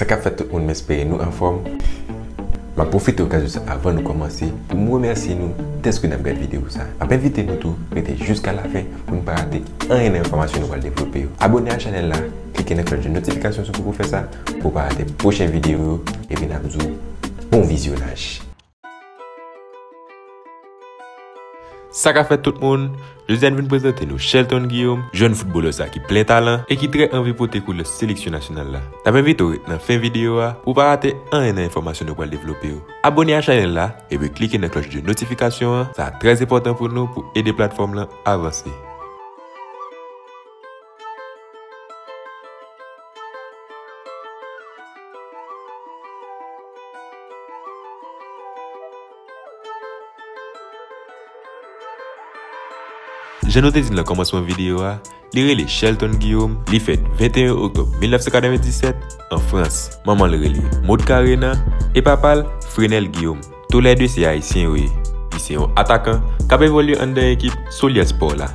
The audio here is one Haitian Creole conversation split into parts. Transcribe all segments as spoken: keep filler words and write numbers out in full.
Sa k ap fèt tout moun, m espere nou anfòm. M ap pwofite okazyon sa avan nou kòmanse pou m remèsye nou dèske n ap gade videyo sa. M ap envite nou tou rete jiska lafen pou n pa rate anyen nan enfòmasyon nou pral devlope yo. Abòne a chanèl la, klike nan klòch de notifikasyon si w poko fè sa pou w pa rate pwochen videyo yo, epi n ap di w bon vizyonaj. Sa k ap fèt tout moun, jodi a n vin prezante nou Shelton Guillaume, jèn foutbolè sa ki plen talan e ki trè anvi pote koulè seleksyon nasyonal la. N ap envite w ret nan fen videyo a pou w pa rate anyen nan enfòmasyon nou pral devlope yo. Abòne a chanèl la epi klike nan klòch de notifikasyon an, sa trè enpòtan pou nou pou ede platfòm lan avanse. Jan nou te di l nan kòmansman videyo a, li rele Shelton Guillaume, li fèt venteyen oktòb mil nèf san katrevenndisèt an Frans. Manman l rele Maud Carena e papa l Frenel Guillaume. Toulède se ayisyen yo ye. Li se yon atakan k ap evolye anndan ekip Solier Sport la.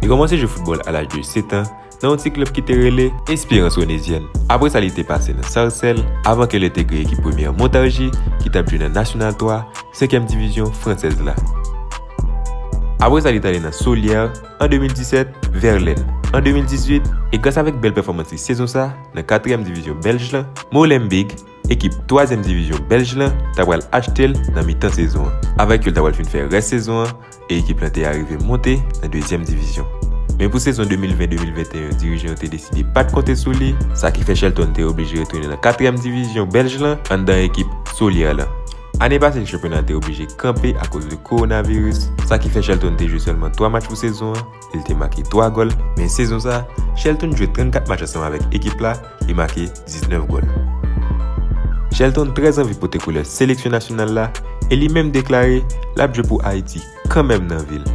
Li kòmanse jwe foutbòl a laj de sèt an nan yon ti klèb ki te rele Espérance Renaisienne. Apre sa, li te pase nan Sarcelles avan ke l entegre ekip premyè Montargis ki t ap jwe nan National twa, senkyèm divizyon fransèz la. Apre sa, li t ale nan Solier an de mil disèt, Verlaine an de mil dizuit, e gras avèk bèl pèfòmans li sezon sa nan katriyèm divizyon bèlj lan, Molenbeek, ekip twazyèm divizyon bèlj lan, ta pral achte l nan mitan sezon an. Avèk yo, l ta pral fin fè rès sezon an, e ekip lan te arive monte nan dezyèm divizyon. Men pou sezon de mil ven de mil venteyen, dirijan yo te deside pa t konte sou li, sa ki fè Shelton te oblije retounen nan katriyèm divizyon bèlj lan anndan ekip Solier lan. Ane pase, chanpyona a te oblije kanpe akoz de kowonaviris, sa ki fè Shelton te jwe sèlman twa match pou sezon an, e l te make twa gòl. Men sezon sa, Shelton jwe trannkat match ansanm avèk ekip la, li make diznèf gòl. Shelton trè anvi pote koulè seleksyon nasyonal la e li menm deklare l ap jwe pou Ayiti kanmenm nan vi l.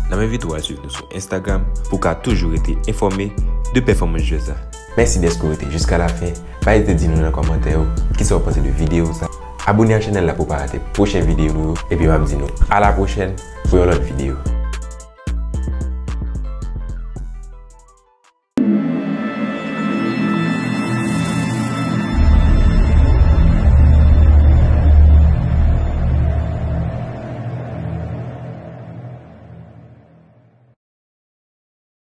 N ap envite w al swiv nou sou Instagram pou w ka toujou rete enfòme de pèfòmans jwèz la. Mèsi dèske w rete jiska lafen. Pa ezite di nou nan kòmantè yo kisa w panse de videyo sa. Abòne a chanèl la pou w pa rate pwochen videyo nou yo. Epi m ap di nou a la pwochèn pou yon lòt videyo.